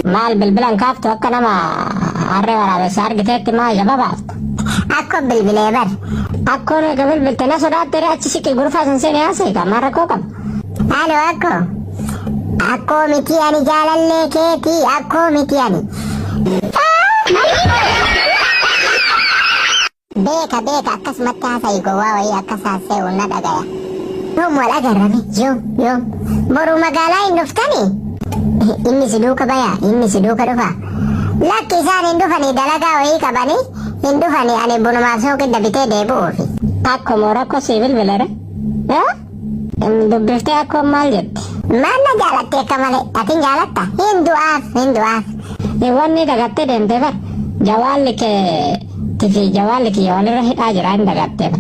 Maal bilbilan kaaftu akka nama harree waraabessaa argiteetti maa ija babaafta? Akkoon bilbilee bar. Akkoon eega bilbilte na sodaatte achi siqii gurfaa san seenee haasa'e maal rakkoo qaba? Halo akkoo. Akkoo miti ani jaalallee keetii akkoo miti ani. Beeka beeka akkasumatti haasa'i gowwaa wayii akkas haasa'u na dhagaya. Yoom wal agarrame yoom yoom boru magaalaa hin dhuftanii? Inni si duuka baya inni si duuka dhufa. Lakki isaan hin dhufanii dalagaa wayii qabanii hin dhufanii ani bunumaaf sooqidda bitee deebi'uufi. Akkoo moo rakkoo sii bilbilere? Dubbiftee akkoon maal jette? Maal na jaalatte akka malee atin jaalatta? Hin du'aaf hin du'aaf. Wanni dagattee deemtee bar jawaalli kee fi jawaalli kiyya walirra hidhaa jira hin dagattee bar.